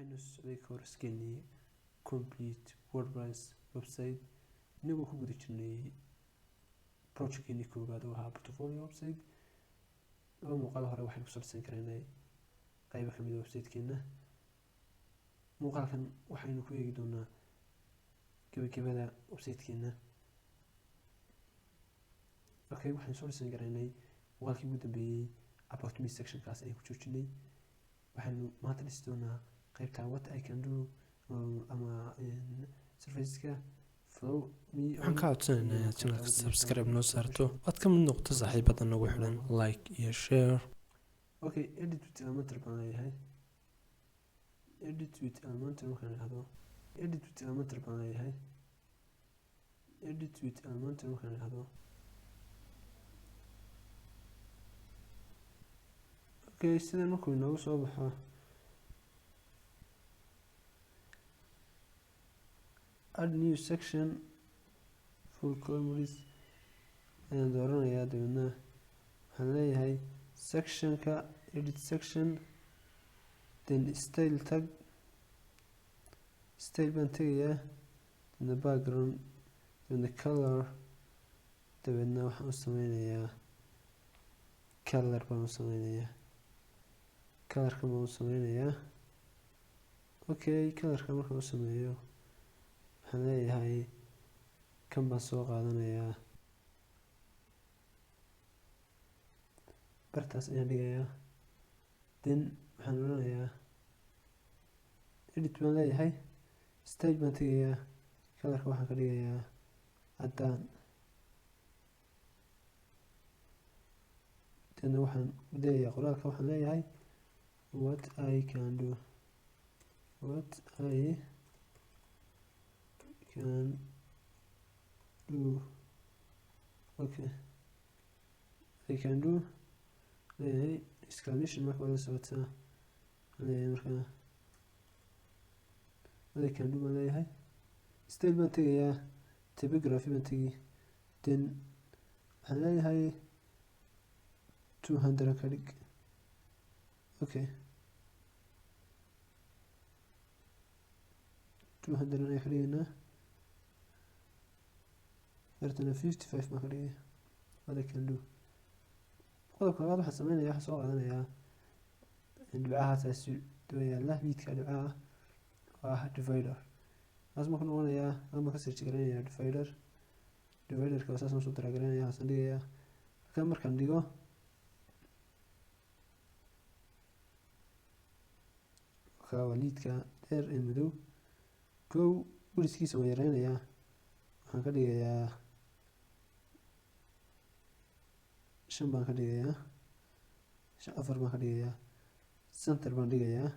Waxaynu socday kooraskeenii Complete WordPress Website, inagoo ku guda jirnay projectkeenii koowaad oo ahaa portfolio website. Laba muuqaal hore waxaynu kusoo dhisan karaynay qaybo kamid ah websitekeena. Muuqaalkan waxaynu ku eegi doonaa gabagabada websitekeena. Okay, waxaynu soo dhisan karaynay muuqaalkii ugu dambeeyey about me sectionkaas ayaan ku joojinay. Waxaynu maanta dhisi doonaa qaybta what I can do ama serviceska follow me. Waxaan ka codsanaynaa inaad channelka subscribe noo saarto, aad ka mid noqoto saaxiibada nagu xidhan, like iyo share. Okay, edit with Elementor baan leeyahay. Edit with Elementor markaan idhahdo, edit with Elementor baan leeyahay. Edit with Elementor markaan idhahdo, okay, sidan markuu inoogu soo baxo, add new section full columns ayaan dooranayaa. Dabeedna waxaan leeyahay sectionka edit section, then style tag, style baan tegayaa, dabeedna background, dabeedna color, dabeedna waxaan u sameynayaa color baan u sameynayaa, colorka baan u sameynayaa. Okay, colorka markaan u sameeyo waxaan leeyahay kan baan soo qaadanayaa, bartaas ayaan dhigayaa. Then waxaan odhanayaa edit baan leeyahay, style baan tegayaa, colorka waxaan ka dhigayaa caddaan. Then waxaan bedelayaa qoraalka, waxaan leeyahay what I can do, what I can do. Okay, I can do leeyahay exclamation marka waa la socotaa leeyahay. Markaa what I can do baan leeyahay, style baan tegayaa, typography baan tegi, then waxaan leeyahay 200 ka dhig. Okay, 200 ayaan ka dhigaynaa, afartana 55 baan ka dhigaya. What I can do. Qodobka labaad waxaan sameynaya, waxaan soo qaadanayaa dhibcahaas daba yaala, liidka dhibcaha oo ah divider. Kaas marku noqonayaa ama ka search garanayaa divider, dividerka saas aan soo daragaranaya, haasaan dhigayaa. Halkan markaan dhigo waa liidka dheer ee madow. Kow, guriskiisa waan yareynayaa, waxaan ka dhigayaa 5 baan ka dhigayaa, 4 baan ka dhigayaa, center baan dhigayaa.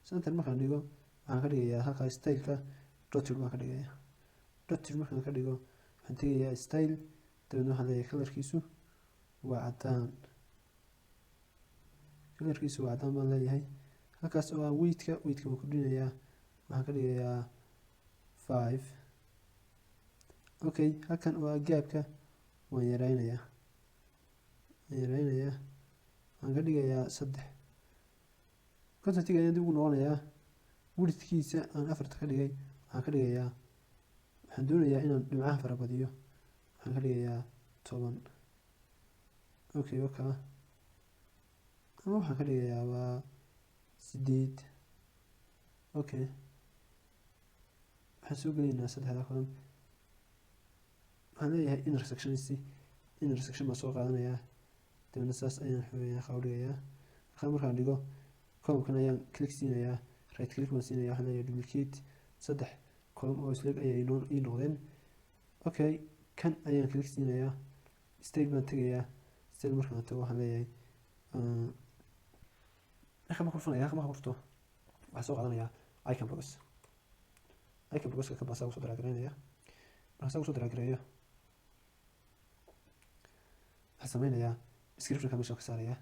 Center markaan dhigo waxaan ka dhigayaa halkaa styleka dotted baan ka dhigayaa. Dotted markaan ka dhigo waxaan tegayaa style, dabeedna waxaan leeyahay colorkiisu waa caddaan, colorkiisu waa caddaan baan leeyahay. Halkaas oo ah weightka, weightka waan kordhinayaa, waxaan ka dhigayaa 5. Okay, halkan oo ah gaabka waan yareynayaa, waan yareynayaa, waxaan ka dhigayaa 3. Contentiga ayaan dib ugu noqonayaa, widthkiisa aan 4ta ka dhigay waxaan ka dhigayaa, waxaan doonayaa inaan dhibcaha farabadiyo, waxaan ka dhigayaa 10. Okay, wakaa, ama waxaan ka dhigayaa waa 8. Okay, waxaan soo gelaynaa saddexda column. Waxaan leeyahay inner section, inner section baan soo qaadanayaa, dabeedna saas ayaan xoogayaa qaab dhigayaa. Markaan dhigo column-kan ayaan click siinayaa, right click baan siinayaa, waxaan leeyahay duplicate. 3 column oo isleeg ayay ii noqdeen. Okay, kan ayaan click siinayaa, style baan tegayaa. Style markaan tago waxaan leeyahay halkan baan ku dhufanaya. Halkan markaan ku dhufto waxaan soo qaadanayaa icon box, icon boxka kan baan saa usoo daraagareynaya. Markaan saa usoo daraagareeyo waxaan sameynayaa descriptionka meesha ka saarayaa,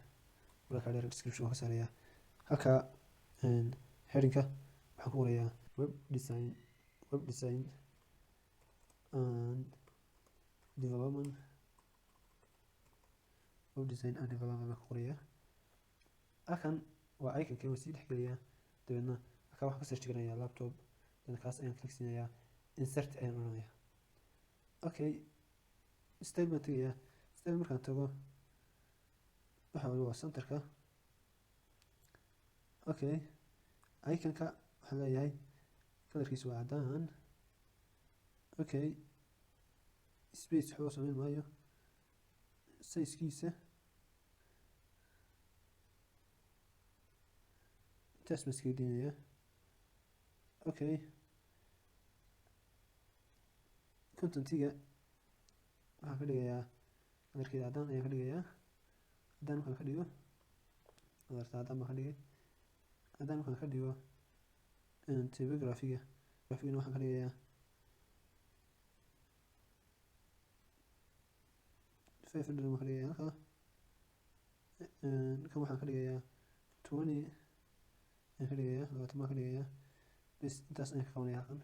walaalka dheer description ka saarayaa. Halka headingka waxaan ku qorayaa web design, web design and development, web design and development baan ku qorayaa. Halkan waa iconka, waan sii dhexgeliyaa, dabeedna Halkaa waxaan ka search garanayaa laptop, dan kaas ayaan click siinayaa, insert ayaan odhanayaa. Okay, style baan tegayaa. Style markaan tago waxa waa centerka. Okay, iconka waxaan leeyahay colorkiisu waa caddaan. Okay, space waxba samayn maayo. Sizekiisa intaas baan iskaga daynayaa. Okay, contentiga waxaan ka dhigayaa colorkeeda caddaan ayaan ka dhigayaa. Caddaan markaan ka dhigo, adarta caddaan baan ka dhigay. Caddaan markaan ka dhigo, typography-ga, graphigana waxaan ka dhigayaa 500 baan ka dhigayaa halkaa. Kan waxaan ka dhigayaa 20 ayaan ka dhigayaa, 20 baan ka dhigayaa. Bes intaas ayaan ka qabanayaa halkan.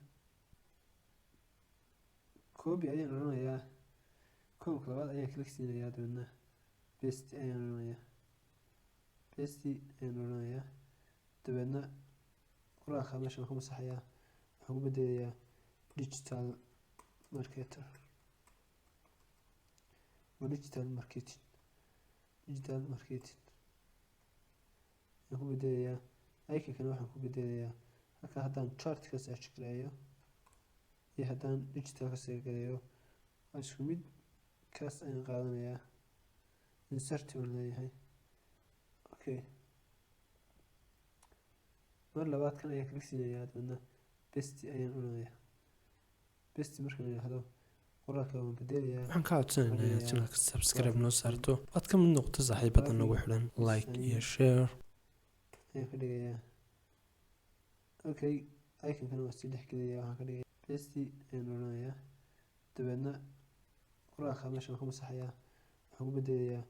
Copy ayaan odhanayaa, column labaad ayaan click siinayaa, dabeedna paste ayaan odhanayaa, paste ayaan odhanayaa. Dabeedna qoraalka meesha waan ka masaxayaa, waxaan ku bedelayaa digital marketer, waa digital marketing, digital marketing ayaan ku bedelayaa. Iconkana waxaan ku bedelayaa halkaa haddaan chart ka search gareeyo iyo haddaan digital ka search gareeyo waa isku mid, kaas ayaan qaadanayaa, insert baan leeyahay. Okay, mar labaad kan ayaan click siinayaa, dabeedna paste ayaan odhanayaa. Paste markaan idhaahdo qoraalka waan bedelayaa. Waxaan ka codsanaynaa inaad channelka subscribe noo saarto, aad ka mid noqoto saaxiibada nagu xidhan, like iyo share ayaan ka dhigayaa. Okay, iconkana waan sii dhex gelayaa, waxaan ka dhigayaa paste ayaan odhanayaa. Dabeedna qoraalka meesha waan ka masaxayaa, waxaan ku bedelayaa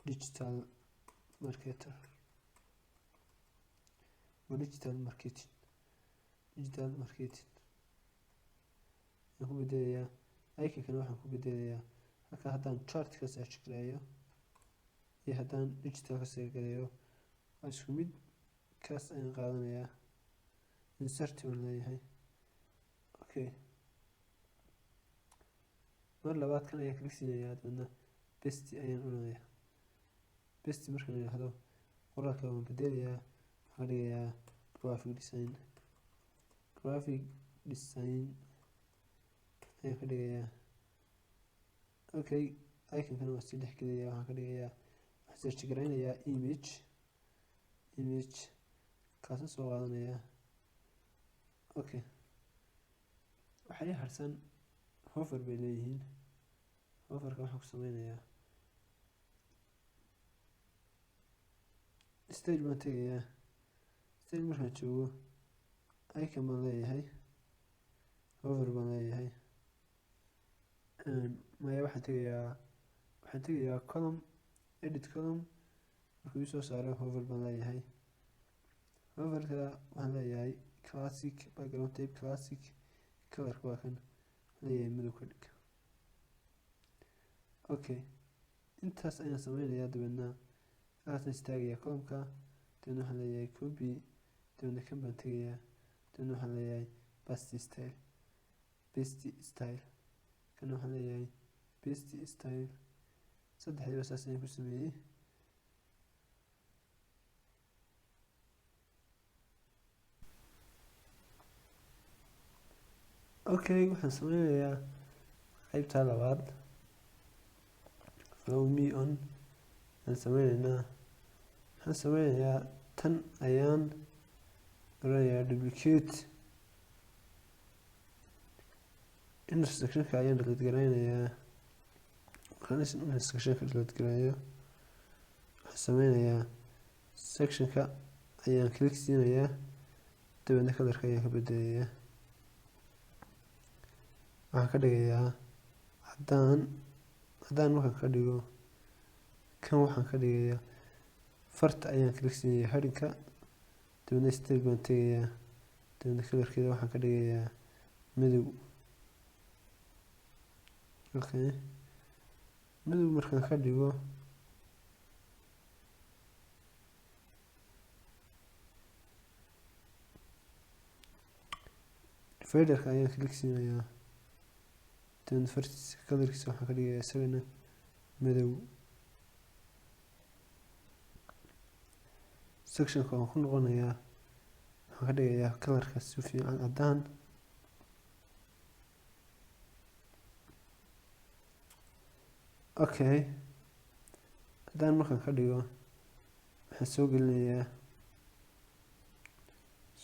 digital marketer, waa digital marketing, digital marketing ayaan ku bedelayaa. Iconkana waxaan ku bedelayaa halkaa haddaan chart ka search gareeyo iyo haddaan digital ka search gareeyo waa isku mid, kaas ayaan qaadanayaa, insert baan leeyahay. Okay, mar labaad kan ayaan click siinayaa, dabeedna paste ayaan odhanayaa. Paste markaan idhaahdo qoraalka waan bedelayaa, waxaan ka dhigayaa graphic design, graphic design ayaan ka dhigayaa. Okay, iconkana waan sii dhex gelayaa, waxaan ka dhigayaa, waxaan search garaynayaa image, image kaasaan soo qaadanayaa. Okay, waxaa ii harsan hover bay leeyihiin. Hoverka waxaan ku sameynayaa style baan tegayaa. Style markaan joogo icon baan leeyahay, hover baan leeyahay. Maya, waxaan tegayaa column, edit column. Markuu ii soo saaro hover baan leeyahay. Hoverka waxaan leeyahay classic background type, classic colorka waa kan, waxaan leeyahay madow ka dhig. Okay, intaas ayaan sameynayaa. Dabeedna halkaasaan istaagayaa columnka, dabeedna waxaan leeyahay copy, dabeedna kan baan tegayaa, dabeedna waxaan leeyahay paste style, paste style, kana waxaan leeyahay paste style. Saddexdiiba saas ayaan ku sameeyey. Okay, waxaan sameynayaa qaybta labaad, follow me on ayaan sameyneynaa. Waxaan sameynayaa tan ayaan oranayaa duplicate, intersectionka ayaan delete gareynayaa. Markaan intersectionka delete gareeyo waxaan sameynayaa sectionka ayaan click siinayaa, dabeedna colorka ayaan ka bedelayaa, waxaan ka dhigayaa caddaan. Caddaan markaan ka dhigo kan waxaan ka dhigayaa farta ayaan click siinayaa headingka, dabeedna style baan tegayaa, dabeedna colorkeeda waxaan ka dhigayaa madow. Okay, madow markaan ka dhigo Dividerka ayaan click siinayaa. Then fartiisa colorkiisa waxaan ka dhigayaa isagana madow. Sectionka waan ku noqonayaa, waxaan ka dhigayaa colorka si fiican caddaan. Okay, haddaan markaan ka dhigo waxaan soo gelinayaa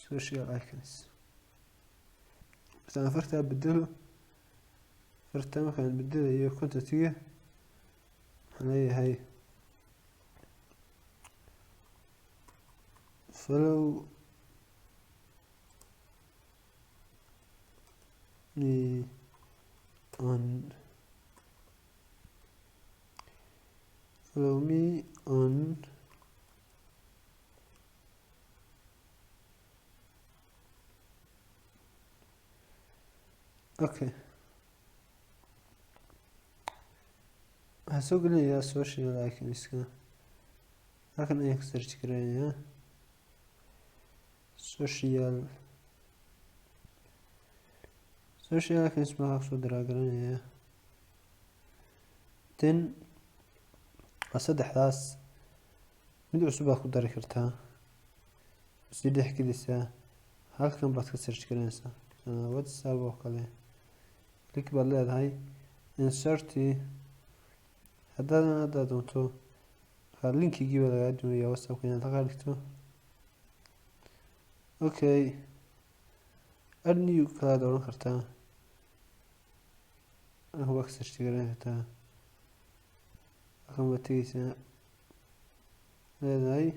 social icons. Markaan fartaa bedelo, fartaa markaan bedelayo contentiga waxaan leeyahay follow me on, follow me on okay. Waxaan soo gelinayaa social iconska. Halkan ayaan ka search gareynayaa social icons baan kusoo daragaranayaa. Then waa saddexdaas mid cusub baad ku dari kartaa, sii dhex gelisaa. Halkan baad ka search gareynaysaa WhatsApp oo kale, click baad leedahay insert. Haddaad doonto markaa linkigii baa lagaa doonayaa WhatsAppka inaad halkaa dhigto. Okay, add new kalaad oran kartaa, halkan baad ka search gareyn kartaa. Halkan baad tegeysaa, leedahay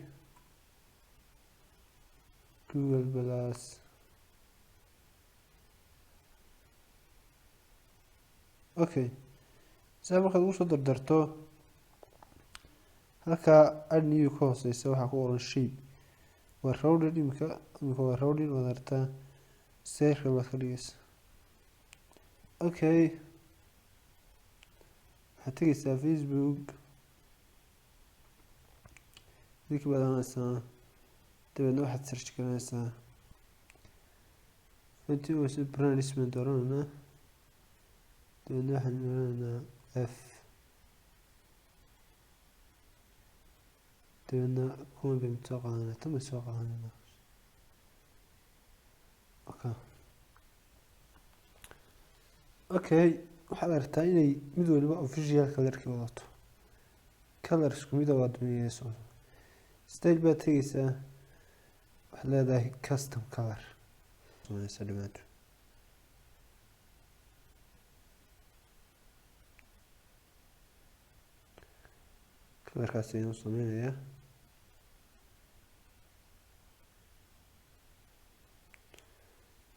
Google Plus. Okay, saa markaad ugu soo dardarto halkaa add new ka hooseysa waxaa ku qoran shape, waa rounded. Imika waa rounded, waad aragtaa, circle baad ka dhigaysaa. Okay, waxaad tegeysaa Facebook, link baad oranaysaa, dabeedna waxaad search garanaysaa brands baan dooranaynaa, dabeedna waxaan oranaynaa F, dabeedna kuwan baynu soo qaadanaa, tan baynu soo qaadanaa. Okay, okay, waxaad aragtaa inay mid waliba official colorkii wadato, color isku mid ah waa doonaysaa soo. Style baad tegeysaa, waxaad leedahay custom color sameynaysaa dhamaantood. Colorkaas ayaan sameynayaa.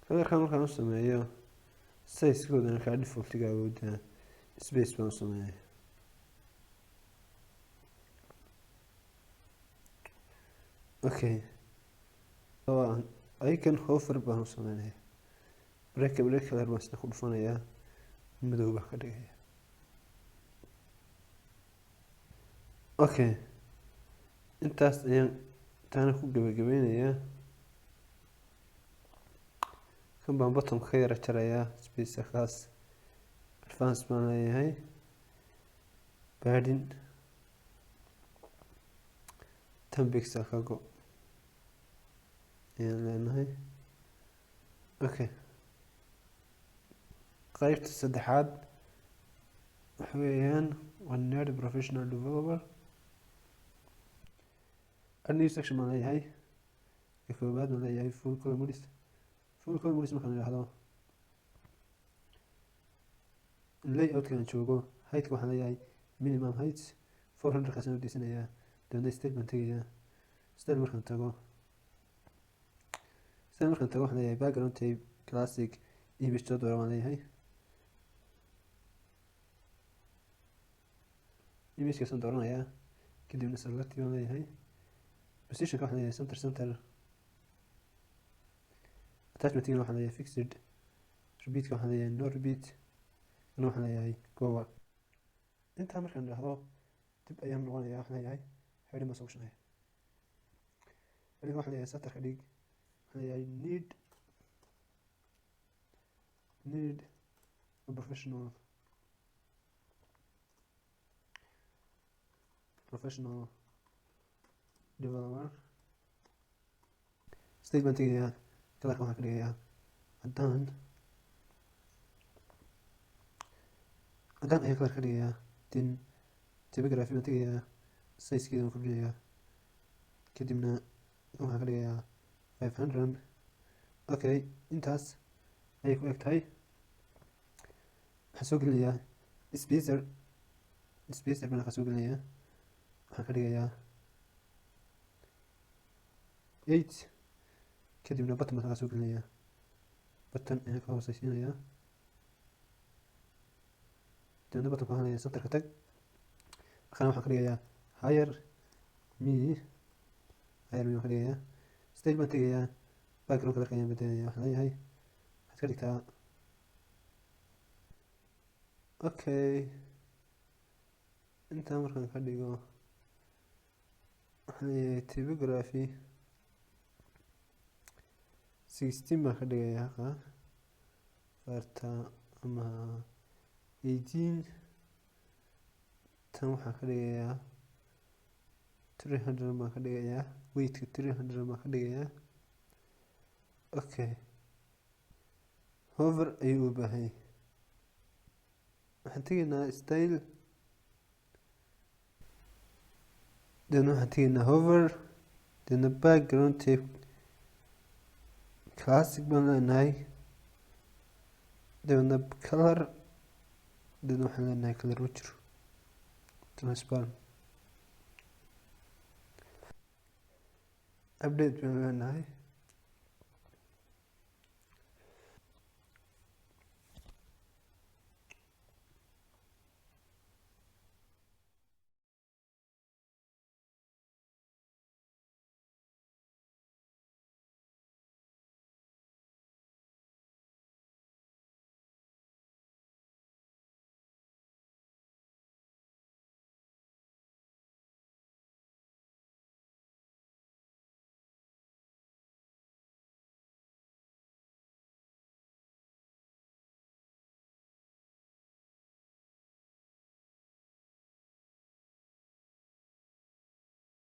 Colorka markaan u sameeyo size-koodana kaa default-iga awoodda space baan u sameeyaa. Okay, icon hover baan u sameynayaa. Break color baan isna ku dhufanayaa, madow baan ka dhigayaa. Okay, intaas ayaan taana ku gabagabeynayaa. Kan baan bottom ka yara jarayaa, space kaas advance baan leeyahay, padding 10 pixel ka go ayaan leenahay. Okay, qaybta saddexaad waxa weeyaan waa nerd professional developer. A new section baan leeyahay. Ka koowaad baan leeyahay full column width. Full column width markaan idhaahdo layout-ka aan joogo, height-ka waxaan leeyahay minimum height 400 kaasaan u deysanayaa. Dabeedna style baan tegayaa. Style markaan tago, style markaan tago waxaan leeyahay background type classic image dot baan leeyahay. Image kaasaan dooranayaa, kadibna select baan leeyahay. Position-ka waxaan leeyahay center, center. Attachment-gana waxaan leeyahay fixed. Repeat-ka waxaan leeyahay no repeat. Kana waxaan leeyahay goa. Intaa markaan idhaahdo dib ayaan noqonayaa, waxaan leeyahay heading baan soo gashanaya. Heading waxaan leeyahay center ka dhig. Waxaan leeyahay need Need a professional developer. Style baan tegayaa, colorka waxaan ka dhigayaa caddaan. Caddaan ayaan color ka dhigayaa. Then typography baan tegayaa, sizekeeda waan kordhinayaa, kadibna waxaan ka dhigayaa 500. Okay, intaas ayay ku eg tahay. Waxaan soo gelinayaa spacer. Spacer baan ka soo gelinayaa, waxaan ka dhigayaa 8. Kadibna button baan ka soo gelinayaa, button ayaan ka hooseysiinayaa. Dabeedna buttonka waxaan leeyahay centerka tag. Kana waxaan ka dhigayaa hire me. Hire me waan ka dhigayaa. Style baan tegayaa, background colorka ayaan bedelaya. Waxaan leeyahay waxaad ka dhigtaa. Okay, intaa markaan ka dhigo, waxaan leeyahay typography 16 baan ka dhigayaa halkaa farta, ama 18. Tan waxaan ka dhigayaa 300 baan ka dhigayaa, weightka 300 baan ka dhigayaa. Okay, hover ayuu u baahan yahay. Waxaan tegaynaa style, then waxaan tegaynaa hover, then background type classic baan leenahay, dabeedna color, then waxaan leenahay color ma jiro, transparent. Update baan leenahay.